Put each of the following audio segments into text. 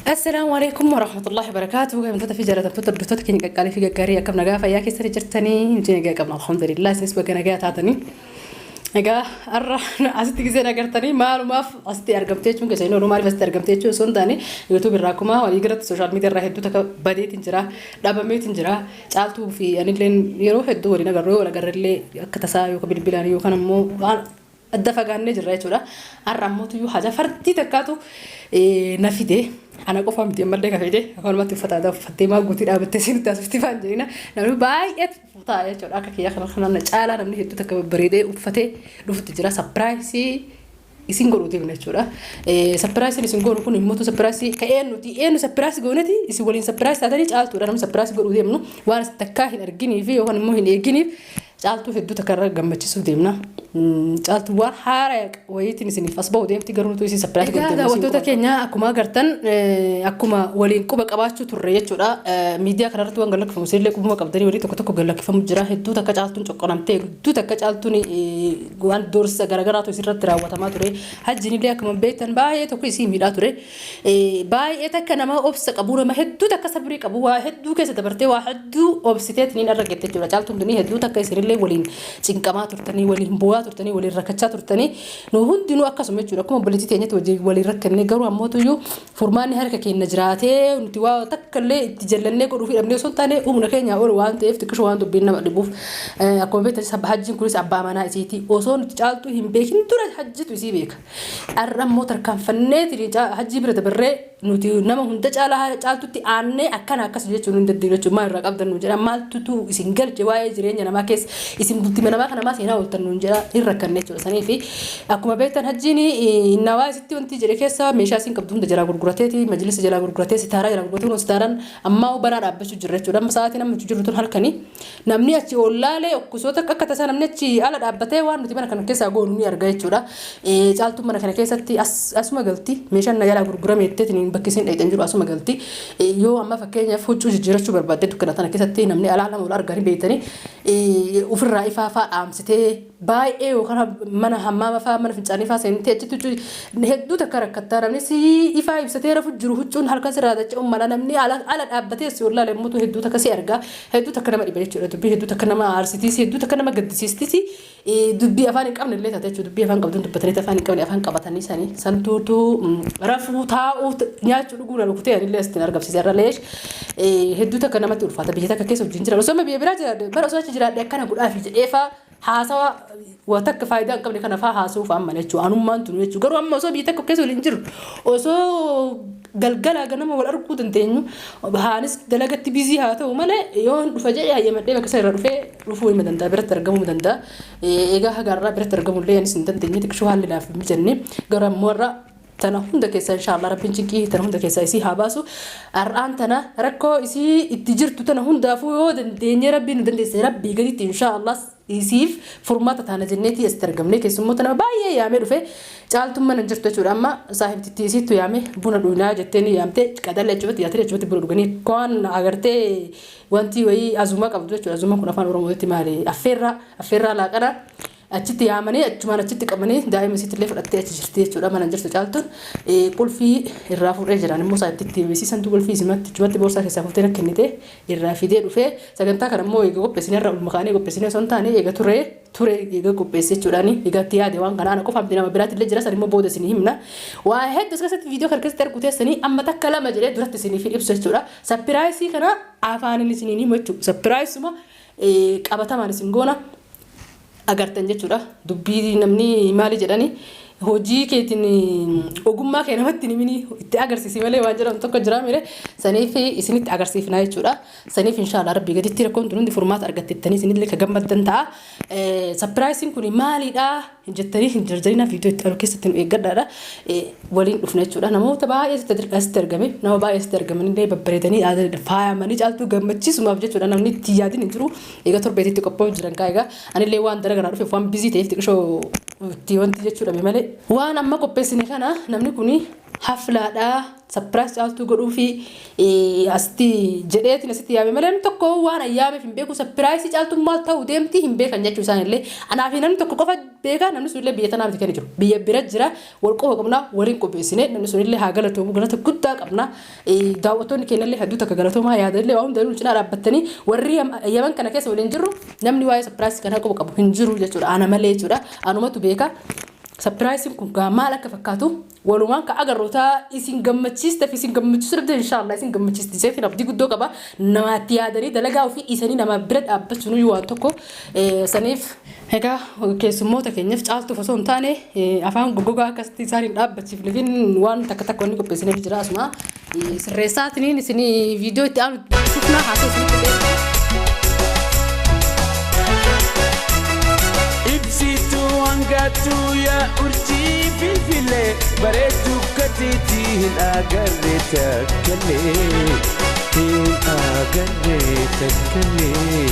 Assalaamu alaikum warahmatullahi wabarakatuh. Kabajamtoota fi jaalatamtoota hordoftoota keenya qaqqaalii fi gaggaarii, akkam nagaa fayyaa keessanii jirtanii? Nuti nagaa qabna, alhamdulillah. Isinis baga nagaa taatanii. Egaa har'a asitti giseen agartanii maalumaaf asitti argamtee jechuun keessa inni oolu, maaliif asitti argamtee jechuun osoo hin taane, YouTube irraa akkuma walii galatti social media irraa hedduu takka badeetiin jira, dhabameetiin jira. Caaltuu fi anilleen yeroo hedduu waliin agarru, yoo wal agarrellee akka tasaa yookaan bilbilaan yookaan ammoo waan adda fagaannee jirra jechuudha. Har'a ammoo tuyyuu haja fardii takkaatu na fide. Ana qofa miti, ammallee ka fide. Akkanumatti uffata aadaa uffattee maal gootii dhaabattee isinitti haasofti faan jedhina. Namni baay'eetu ta'a jechuudha. Akka kiyya kana kana caalaa namni hedduu takka babbareedee uffatee dhufutti jira. Surprise isin godhuu deemna jechuudha. Surpriseiin isin godhu kun immoo surprise ka eenyuti? Eenyu surprise gooneti isin waliin surprise taatanii? Caaltuudha namni surprise godhuu deemnu. Waan takkaa hin arginii fi yookaan immoo hin eeginiif Caaltuu hedduu takka irra gammachiisuuf deemna. Caaltuu waan haaraa wayiitiin isiniif as bahu deemti, garuu nuti isin surprise godhuu deemna. Daawwattoota keenya, akkuma agartan, akkuma waliin quba qabaachuu turre jechuudha. Miidiyaa kanarratti waan gallakkifamu isinillee qubuma qabdanii, walii tokko tokko gallakkifamu jira. Hedduu takka Caaltuun coqqonamtee, hedduu takka Caaltuun waan doorsisa garaagaraatu isirratti raawwatamaa ture. Hajjiin illee akkuma beektan baay'ee tokko isii miidhaa ture. Baay'ee takka nama obsa qabu, nama hedduu takka sabrii qabu, waa hedduu keessa dabartee, waa hedduu obsiteetiin irra gette jechuudha. Caaltuun tuni hedduu takka isinillee waliin cinqamaa turtanii, waliin bu'aa turtanii, waliin rakkachaa turtanii, nu hundinuu akkasuma jechuudha. Akkuma obboleettii teenyatti wajjin waliin rakkanne, garuu ammoo tuyyuu furmaanni harka keenya jiraatee nuti waa takka illee itti jallannee godhuu fi dhabnee osoo hin taane, humna keenya ol waan ta'eef, xiqqisho waan dubbiin nama dhibuuf. Akkuma beektan Hajjiin kunis abbaa manaa isiiti. Osoo nuti Caaltuu hin beekin dura Hajjitu isii beeka. Har'a immoo tarkaanfannee Hajjii bira dabarree nuti nama hunda caalaa Caaltutti aannee akkana akkas jechuun hin dandeenyu jechuun, maal irraa qabdan nu jedha, maaltutu isin galche waa'ee jireenya namaa keessa, isin bultii namaa kana namaa seenaa ooltan nuun jedha, hin rakkanne jechuudha. Sanii fi akkuma beektan Hajjiin nawaa isitti wanti jedhe keessa meeshaa isin qabdu hunda jalaa gurgurateeti, majlisa jalaa gurguratee, sitaaraa jalaa gurguratee, kun sitaaraan ammaa banaa dhaabbachuu jirra jechuudha. Amma sa'aatiin amma jirru tun halkanii, namni achi ollaalee okkusoota akka tasaa namni achi ala dhaabbatee waan nuti mana kana keessaa goonu ni arga jechuudha. Caaltuun mana kana keessatti asuma galti. Meeshaan na jalaa gurgurame jetteetiin bakki isin dhayxan jiru asuma galti. Yoo amma fakkeenyaaf huccuu jijjiirachuu barbaadde, dukkana tana keessatti namni alaa nama ol arganii beektanii ofirraa ifaa faa dhaamsitee baay'ee yookaan mana hammaama faa, mana fincaanii faa seentee achitti huccuu hedduu takka rakkattaa. Namni si ifaa ibsatee rafu jiru huccuun halkan sirraa dacha'u mala, namni ala dhaabbatee si ollaale immoo hedduu takka si argaa, hedduu takka nama dhiba jechuudha. Dubbii hedduu takka nama aarsitiis, hedduu takka nama gaddisiistis, dubbii afaan hin qabne illee taate jechuudha. Dubbii afaan qabduun dubbatanii afaan hin qabne afaan qabatanii sanii santuutu rafuu, taa'uu, nyaachuu, dhuguu na rukutee anillee asitti argamsiise. Irra leesh hedduu takka namatti ulfaata. Biyya takka keessa wajjin jira, osoo biyya biraa jiraadhe bara osoo achi jiraadhe akkana godhaafi jedhee faa haasawa waa takka faayidaa hin qabne kana faa haasa'uuf amma jechuudha, anummaan tunu jechuudha. Garuu amma osoo biyya takka keessa waliin jiru, osoo galgalaa ganama wal arguu dandeenyu, haanis dalagatti busy haa ta'u malee, yoo hin dhufa jedhee hayyamadhee bakka isa irra dhufee dhufuu hima danda'a, biratti argamuu danda'a. Egaa haga irraa biratti argamuu illee anis hin dandeenye, xiqqishoo haalli naaf hin mijanne. Garuu ammoo irra tana hunda keessa inshaallah Rabbiin cinqii tana hunda keessa isii haa baasu. Har'aan tana rakkoo isii itti jirtu tana hundaafuu yoo dandeenye, Rabbiin nu dandeesse, Rabbii gaditti inshaallah isiif furmaata taana jenneetii asitti argamne. Keessummoota nama baay'ee yaamee dhufe. Caaltuun mana hin jirtu jechuudha. Amma saahibtittii isiittu yaame, buna dhugnaa jettee ni yaamte. Qadalee achumatti yaatee achumatti buna dhuganii waan agartee wanti wayii azuma qabdu jechuudha. Azuma kun afaan Oromootti maali? Affeerraa, affeerraa laaqana achitti yaamanii achumaan achitti qabanii, daa'ima isiitti fudhattee achi jirti jechuudha. Mana hin jirtu Caaltuun. Qulfii irraa fuudhee jiran immoo saahibtittii beeksisantu qulfii isimatti achumatti boorsaa keessaa fuutee na kennite, irraa fidee dhufee. Sagantaa kana immoo eega qopheessine, irra ulma kaanee qopheessine osoo hin taane, eega ture ture eega qopheesse jechuudhaani, egaa itti yaade. Waan kana ana qofa miti, nama biraatti illee jira, san immoo booda isinii himna. Waa hedduu as keessatti viidiyoo kana keessatti arguu teessanii amma takka lama jedhee duratti isiniif hin ibsu jechuudha. Surprise kana afaaniin isiniin himu jechuudha. Surpriseuma qabatamaan isin goona agartan jechuudha. Dubbii namni maali jedhani, hojii keetiin ogummaa kee namatti hin himini, itti agarsiisi malee waan jedhamu tokko jira mire. Saniif isinitti agarsiifnaa jechuudha. Saniif inshaallah Rabbii gaditti rakkoon tun hundi furmaata argattettanii isinillee ka gammaddan ta'a. Surpriseiin kun maalidha jettanii hin jarjarina, viidiyoo itti aanu keessatti nu eeggadhaadha. Waliin dhufna jechuudha. Namoota baay'ee asitti argame, nama baay'ee asitti argamanillee babbareedanii faayamanii Caaltuu gammachiisumaaf jechuudha. Namni itti yaadin hin jiru. Egaa torbeetitti qophaa'u jiran kaa. Egaa anillee waan dalagaa dhufeef, waan busy ta'eef xiqqishoo itti wanti jechuudha malee. Waan amma qopheessine kana namni kuni Haflaadha surprise Caaltuu godhuu fi asitti jedheetiin asitti yaame malee namni tokko waan ayyaameef hin beeku. Surprise Caaltuun maal ta'uu deemti hin beekan jechuu isaan illee. Anaa fi namni tokko qofa beeka. Namni sun illee biyya tanaa miti kan jiru, biyya bira jira. Wal qofa qabna, waliin qopheessine. Namni sun illee haa galatoomu, galata guddaa qabna. Daawwattoonni keenya illee hedduu takka galatoomaa, yaada illee waan hundanuu cinaa dhaabbattanii. Warri Yaman kana keessa waliin jirru namni waa'ee surprise kana qofa qabu hin jiru jechuudha, ana malee jechuudha. Anumatu beeka. Surpriseiin kun gaa maal akka fakkaatu walumaan ka agarroota. Isin gammachiiste fi isin gammachiisuu dhabde, inshaallah isin gammachiisti seetiin abdii guddoo qaba. Namaatti yaadanii dalagaa ofii dhiisanii nama bira dhaabbachuun waan tokko saniif. Egaa keessummoota keenyaaf, Caaltuuf osoo hin taane, afaan goggogaa akkasitti isaan hin dhaabbachiifne waan takka takka wanni qopheessineef jira. Asuma sirreessaatiniin isin viidiyoo itti aanu fufnaa haasoo isinitti deema. Ibsituu hangatuu yaa urjii filfilee, bareedduu katiitii hin agarre takkalee, hin agarre takkalee.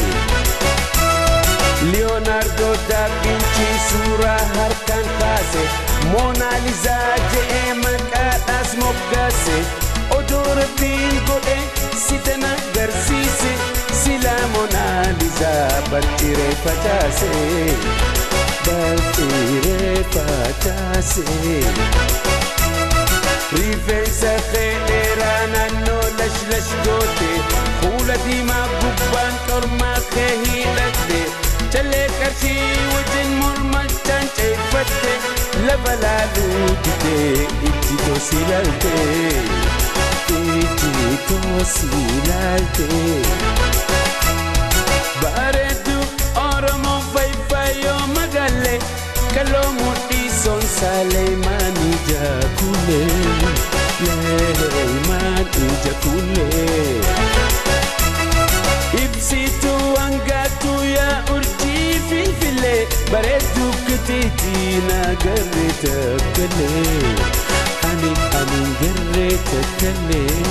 Leonardo da Vinci suuraa harkaan kaase, Moonaalizaa je'ee maqaadhaas moggaase. Odoo Rabbiin godhe si tana garsiise, silaa Moonaalizaa barciree facaase, barciree facaase. Rifeensa kee dheeraa naannoo lashlash goote, fuula diimaa gubbaan qormaa kee hidhatte, callee qarshii wajjin mormachaan ceeffatte, lafa laaluu didee ijji toosi laalte, ijji toosi laalte. Bareedduu Oromoo fayyoo magaalee kaloo mudhii soonsaalee ija kuulee, leemaan ija kuulee. Ibsituu hangatuu yaa urjii filfilee, bareedduu kitiitii nagarree takkalee, ani ani garree takkalee.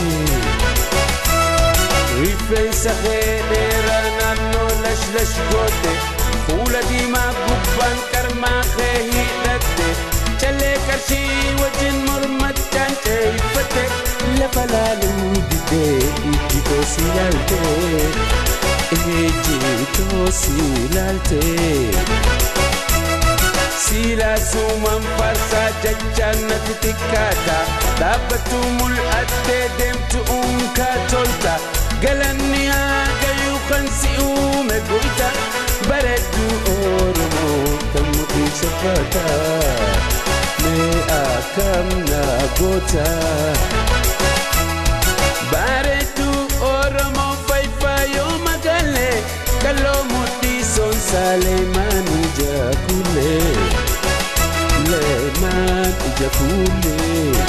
Rifeensa kee dheeraa naannoo lashlash goote, fuula diimaa gubbaan qarmaa kee hidhatte, callee qarshii wajjin mormachaan ceeffatte, lafa laaluu didee ijji toosi laalte, ijji toosi laalte. Siilaa suumaan faarsaa jechaan natti xiqqaata, dhaabbattu mul'attee deemtu unkaa tolta, galanni haa gayuu kan si uume goyta, bareedduu Oromoo tan mudhii saffata, mee akkam na goota. Bareedduu Oromoo fayyoo magaalee kaloo mudhii soonsaalee maan ija kuulee, leemaan ija kuulee.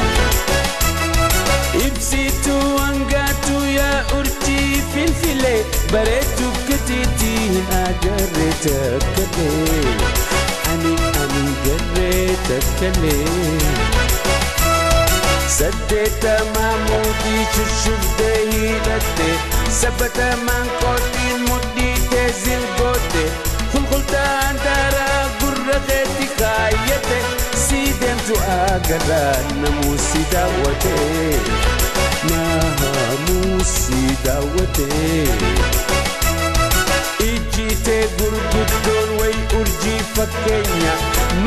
Ibsituu hangatuu yaa urjii filfilee, bareedduu kitiitii hin agarre takkalee, ani ani garree takkalee. Saddeettamaa muudii shurshurdee hidhatte, sabbatamaan qootiin mudhii teezil goote, qulqultaan daaraa gurra keetti kaayyate, si deemtu agarraa namuu si daawwate, namuu si daawwate. Ijjitee gurguddoon way urjii fakkeenya,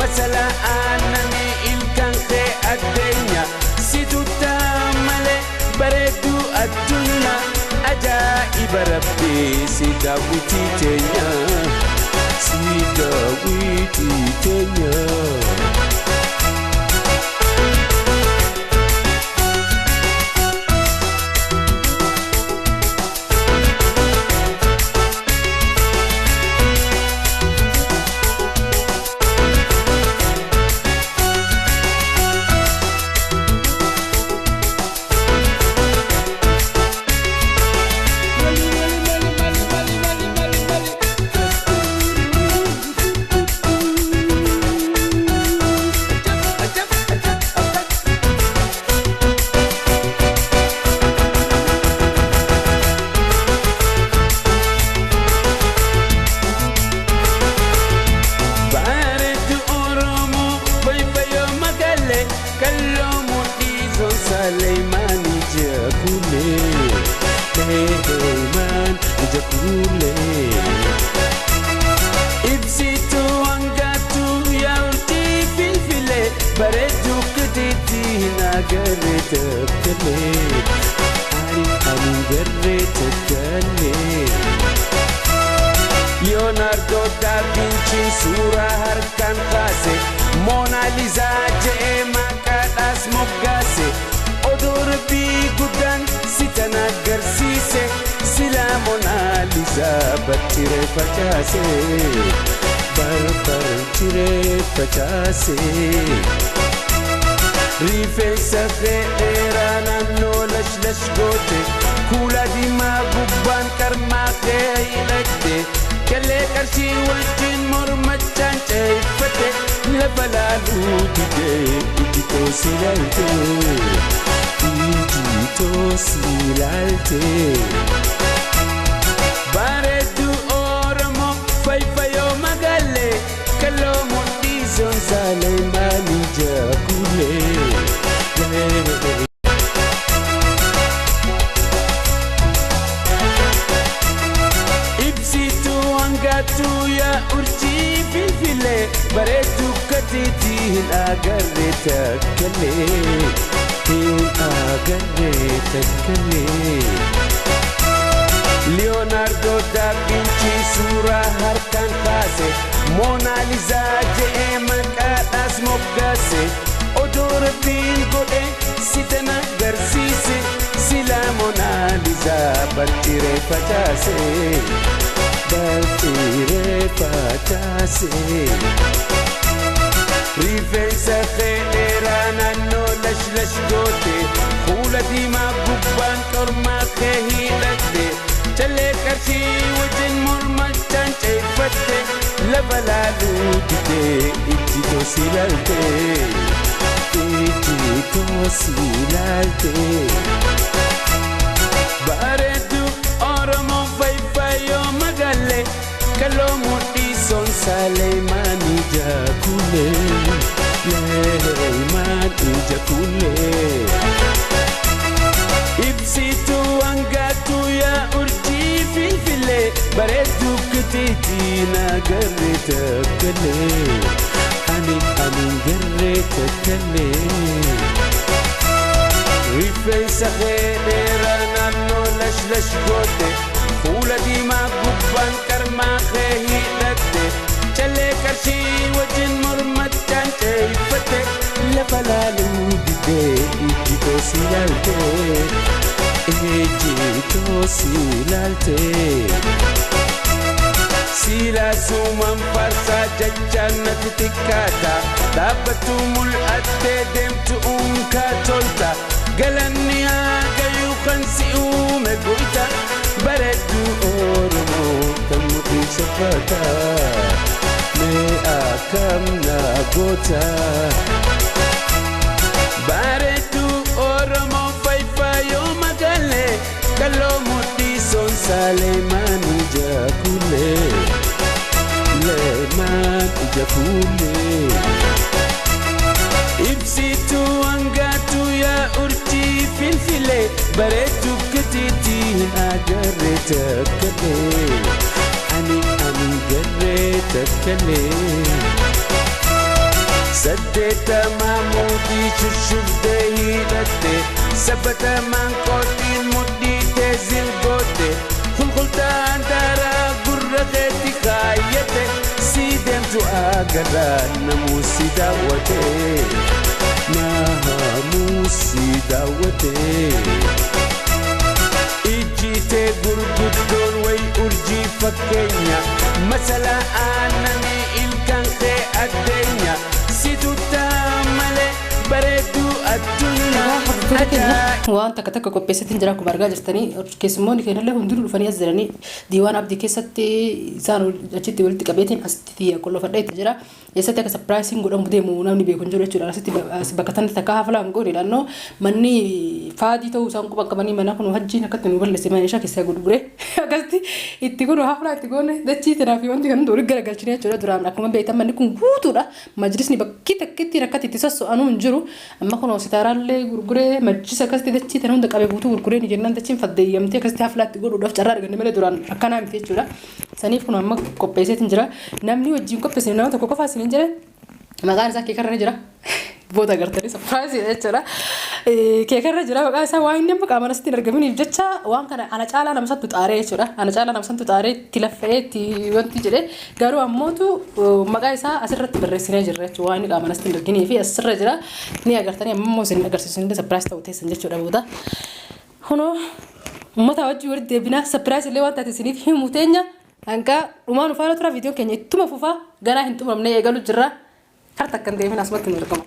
masala aannanii ilkaan kee addeenya, si tuttaa malee bareedduu addunyaa, ajaa'iba Rabbii si daawwitii teenya, si daawwitii teenya. ija kuulee. Ibsituu hangaatu yaa urjii filfilee bareedduu kitiitti hin agarre takkalee. Ani ani garree takkalee. Leonardo da Vinci suuraa harkaan kaase, Mona Lisa je'ee maqaadhaas moggaase. Oduu rabbii guddaan si tan agarsiise, silaa Mona Lisa barciree facaase, barbarciree facaase. Rifeensa kee dheeraa naannoo lash lash goote, kuula diimaa gubbaan qarmaa kee hidhatte, callee qarshii wajjin mormachaan ce'iffate, lafa laaluu didee iji toosi ilaalte, iji toosi ilaalte. Bareedduu Oromoo fayyfayyoo magaalee kaloo mudhiisoon saalee maanii jaakulee. Ibsituu hangaatu yaa urjii filfilee bareedduu katiitii hin agarre takkalee, hin agarre takkalee. Leonardo da Vinci suuraa harkaan kaase, Mona Lisa je'ee maqaadhaas moggaase. Oduu rabbiin godhe si tan agarsiise, silaa Mona Lisa barciree facaase, barciree facaase. Rifeensa kee dheeraa naannoo lash lash goote, fuula diimaa gubbaan qormaa kee hidhatte, callee qarshii wajjin mormachaan ceeffatte, lafa laaluu didee ijji toosi ilaalte, ijji toosi ilaalte. Bareedduu Oromoo fayyfayyoo magaalee kaloo mudhiisoon saalee maanii jaakulee, leemaan ija kuulee. Ibsituu hangaatu yaa urjii filfilee bareedduu kitiitii na garree takkalee, ani ani garree takkalee. Rifeensa kee dheeraa naannoo lash lash goote, fuula diimaa gubbaan qarmaa kee hidhatte, callee qarshii wajjin mormachaan ce'iffatte, lafa laaluu didee ijji toosi ilaalte, ijji toosi ilaalte. Siilaa suumaan faarsaa jechaan natti xiqqaata, dhaabbattu mul'attee deemtu unkaa tolta, galanni haa gayuu kan si uume goyta, bareedduu Oromoo kan mudhiin saffata, mee akkam na goota. Bareedduu Oromoo fayyfayyoo magaalee kaloo mudhiisoon saalee maanii jaakulee, leemaan ija kuulee. Ibsituu hangaatu yaa urjii filfilee bareedduu kitiitii hin agarre takkalee, ani ani garree takkalee. Saddeettamaa muudii shurshurtee hidhatte, sabbatamaan qootiin mudhii teezil goote, qulqultaan daaraa gurra keetti kaayyate, si deemtu agarraa namuu si daawwate, namuu si daawwate. Ijji tee gurguddoon way urjii fakkeenya, masalaa aannanii ilkaan kee addeenya, si tuttaa malee bareedduu addunyaa. Egaa hordoftoota keenya, waan takka takka qopheessatti jira. Akkuma argaa jirtanii, keessummoonni keenyallee hundinuu dhufanii as jiranii, diiwaan abdii keessatti isaan achitti walitti qabeetiin asitti qollofadhee itti jira. Eessatti akka surpriseiin godhamu deemu namni beeku hin jiru jechuudha. Asitti bakka tanatti takka hafalaan goone naannoo manni faadii ta'uu isaan quban qabanii, mana kun hajjiin akkatti nu balleesse, mana ishaa keessaa gurgure akkasitti itti kun haflaa itti goone, dachii tanaa fi wanti kan hundi walitti garagalchine jechuudha. Duraan akkuma beektan manni kun guutuudha. Majlisni bakki takkitti rakkatti itti sasso'anuu hin jiru. Amma kun sitaaraallee gurguree majlisni Nutis akkasitti dachii tana hunda qabee guutuu gurguree ni jennaan dachiin faddeeyyamtee akkasitti haflaatti godhuudhaaf carraa arganne malee duraan akkanaa miti jechuudha. Saniif kun amma qopheesseetiin jira. Namni wajjin qopheessine nama tokko qofaa isiniin jedhe, maqaan isaa keekarra ni jira. Booda agartanii surprise jechuudha. Keekarra jira maqaan isaa. Waan inni amma qaamaan asitti hin argaminiif jecha waan kana ana caalaa nama santu xaaree jechuudha. Ana caalaa nama santu xaaree itti laffa'ee itti wanti jedhee, garuu ammootu maqaa isaa asirratti barreessinee jirra jechuudha. Waan inni qaamaan asitti hin arginii fi asirra jira. Ni agartanii, amma immoo isin agarsiisu illee surprise ta'uu teessan jechuudha booda. Kunoo uummata wajjin walitti deebinaa, surprise illee waan taate isiniif himu teenya. Hanga dhumaa nu faana tura. Viidiyoon keenya ittuma fufaa, ganaa hin xumuramne, eegalu jirra. Karta akkan deemin asumatti nu argama.